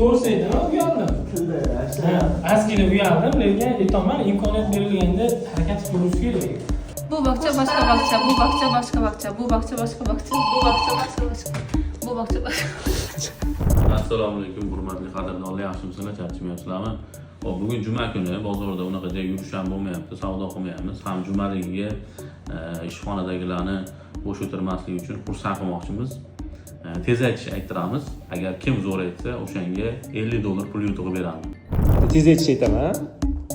To'g'risi aytaman, uyaldim. Ha, ozgina uyaldim, lekin aytaman, imkoniyat berilganda harakat qilish kerak. Bu bog'cha boshqa bog'cha, bu bog'cha boshqa bog'cha, bu bog'cha boshqa bog'cha, bu bog'cha boshqa bog'cha, bu bog'cha boshqa. Assalomu alaykum, hurmatli qadrdonlar, yaxshimisizlar, charchamayapsizlarmi? Xo'p, bugun juma kuni, bozorda unaqa joy yurish ham bo'lmayapti, savdo qilmayapmiz. Ham jumaligiga ishxonadagilarni bo'sh o'tirmaslik uchun xursand qilmoqchimiz. Tez aytish ayttiramiz. Agar kim zo'r aytsa, o'shanga 50 dollar pul yutug'i beramiz. Tez aytish aytaman.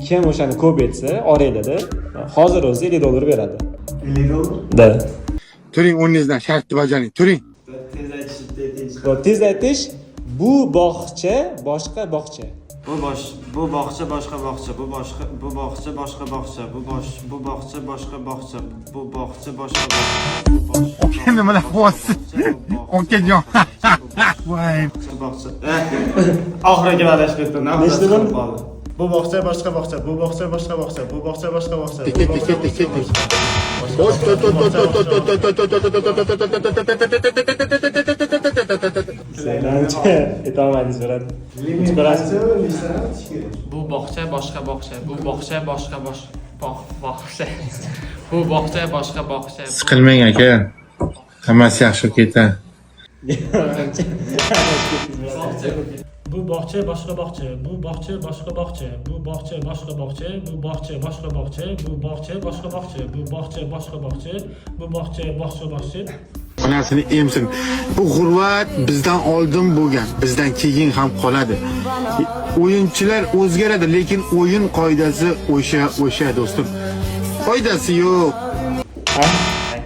Kim o'shani ko'p aytsa, oranglarda hozir o'zi 50 dollar beradi. 50 dollar? Да. Turing, o'rningizdan, shartni bajaring, turing. Tez aytish, tez. Va tez aytish: bu bog'cha boshqa bog'cha. Bu bog'cha boshqa bog'cha, bu bog'cha boshqa bog'cha, bu bog'cha boshqa bog'cha, bu bog'cha boshqa bog'cha. Aka, nimalar qilyapsiz? Okajon. Voy. Bog'cha. Oxiriga adashib ketdim. Nechta bo'ldi? Qoldi. Bu bog'cha boshqa bog'cha, bu bog'cha boshqa bog'cha, bu bog'cha boshqa bog'cha. Ketdik, ketdik, ketdik. To'rt, to'rt, to'rt, to'rt, to'rt, to'rt, to'rt, to'rt, to'rt, to'rt, to'rt, to'rt, to'rt, to'rt, to'rt. Manimcha aytolmadingiz, брат. Chiqarasiz. Bu bog'cha boshqa bog'cha, bu bog'cha boshqa bog'cha. Bu bog'cha boshqa bog'cha. Siqilmang, aka. Hammasi yaxshi bo'lib ketadi. Manimcha adashib ketdingiz, брат. Bu bog'cha boshqa bog'cha, bu bog'cha boshqa bog'cha, bu bog'cha boshqa bog'cha, bu bog'cha boshqa bog'cha, bu bog'cha boshqa bog'cha, bu bog'cha boshqa bog'cha, bu bog'cha boshqa bog'cha. Onasini emsin. Bu g'urbat bizdan oldin bo'lgan, bizdan keyin ham qoladi. O'yinchilar o'zgaradi, lekin o'yin qoidasi o'sha, o'sha, do'stim. Foydasi yo'q.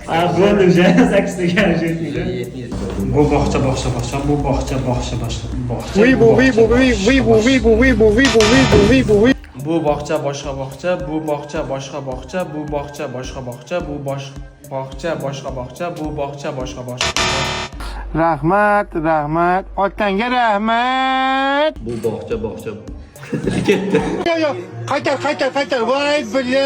Ha, bo'ldi, уже sakkiztaga yetmaydi. Bu bog'cha boshqa bog'cha, bu bog'cha boshqa boshqa bog'cha. Voy bu, voy bu, voy voy bu, voy bu, voy bu, voy bu, voy bu, voy bu, voy. Bu bog'cha boshqa bog'cha, bu bog'cha boshqa bog'cha, bu bog'cha boshqa bog'cha, bu bosh bog'cha boshqa bog'cha, bu bog'cha boshqa bog'cha. Rahmat, rahmat. Otangga rahmat. Bu bog'cha bog'cha ketdi. Yo'q, yo'q. Qaytar, qaytar, qaytar. Voy бля.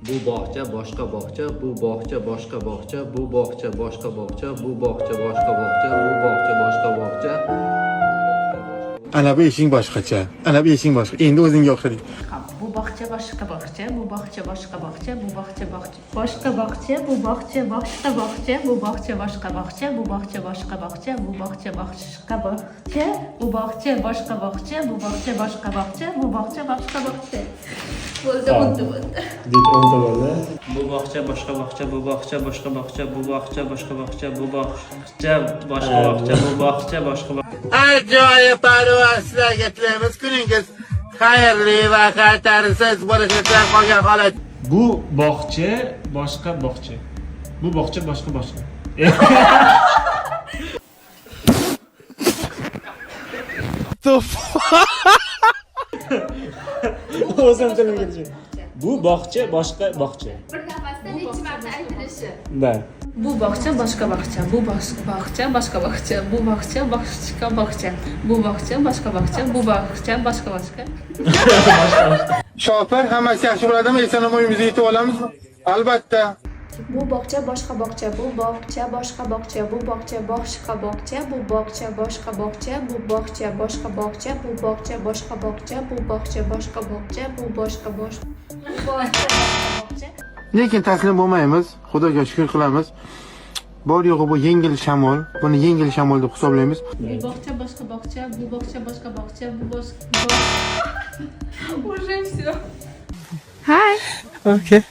Bu bog'cha boshqa bog'cha, bu bog'cha boshqa bog'cha, bu bog'cha boshqa bog'cha, bu bog'cha boshqa bog'cha, bu bog'cha boshqa bog'cha. Ana bu ishing boshqacha. Ana bu ishing boshqa. Endi o'zingga o'xshading. Bu bog'cha boshqa bog'cha, bu bog'cha boshqa bog'cha, bu bog'cha bog'cha boshqa bog'cha, bu bog'cha boshqa bog'cha, bu bog'cha boshqa bog'cha, bu bog'cha boshqa bog'cha, bu bog'cha boshqa bog'cha, bu bog'cha boshqa bog'cha, bu bog'cha boshqa bog'cha, bu bog'cha boshqa bog'cha. Bo'ldi, 10 ta bo'ldi. Deydi, 10 ta bo'ldi. Bu bog'cha boshqa bog'cha, bu bog'cha boshqa bog'cha, bu bog'cha boshqa bog'cha, bu bog'cha boshqa bog'cha, bu bog'cha boshqa bog'cha. Ajoyib parvoz sizlarga tilaymiz. Kuningiz xayrli va xatarsiz bo'lishini tilab qolgan holat. Bu bog'cha boshqa bog'cha. Bu bog'cha boshqa bog'cha. O'zim tilimga tushdi. Bu bog'cha boshqa bog'cha. Bir nafasda necha marta aytilishi. Да. Bu bog'cha boshqa bog'cha, bu bog'cha boshqa bog'cha, bu bog'cha boshqa bog'cha, bu bog'cha boshqa bog'cha, bu bog'cha boshqa bog'cha. Shofir, hammasi yaxshi bo'ladimi? Eson omon uyimizga yetib olamizmi? Albatta. Bu bog'cha boshqa bog'cha, bu bog'cha boshqa bog'cha, bu bog'cha boshqa bog'cha, bu bog'cha boshqa bog'cha, bu bog'cha boshqa bog'cha, bu bog'cha boshqa bog'cha, bu bog'cha boshqa bog'cha, bu boshqa boshqa bu bog'cha boshqa bog'cha. Lekin taslim bo'lmaymiz. Xudoga shukr qilamiz. Bor yo'g'i bu yengil shamol. Buni yengil shamol deb hisoblaymiz. Bu bog'cha boshqa bog'cha, bu bog'cha boshqa bog'cha, bu boshqa. Уже все. Okay.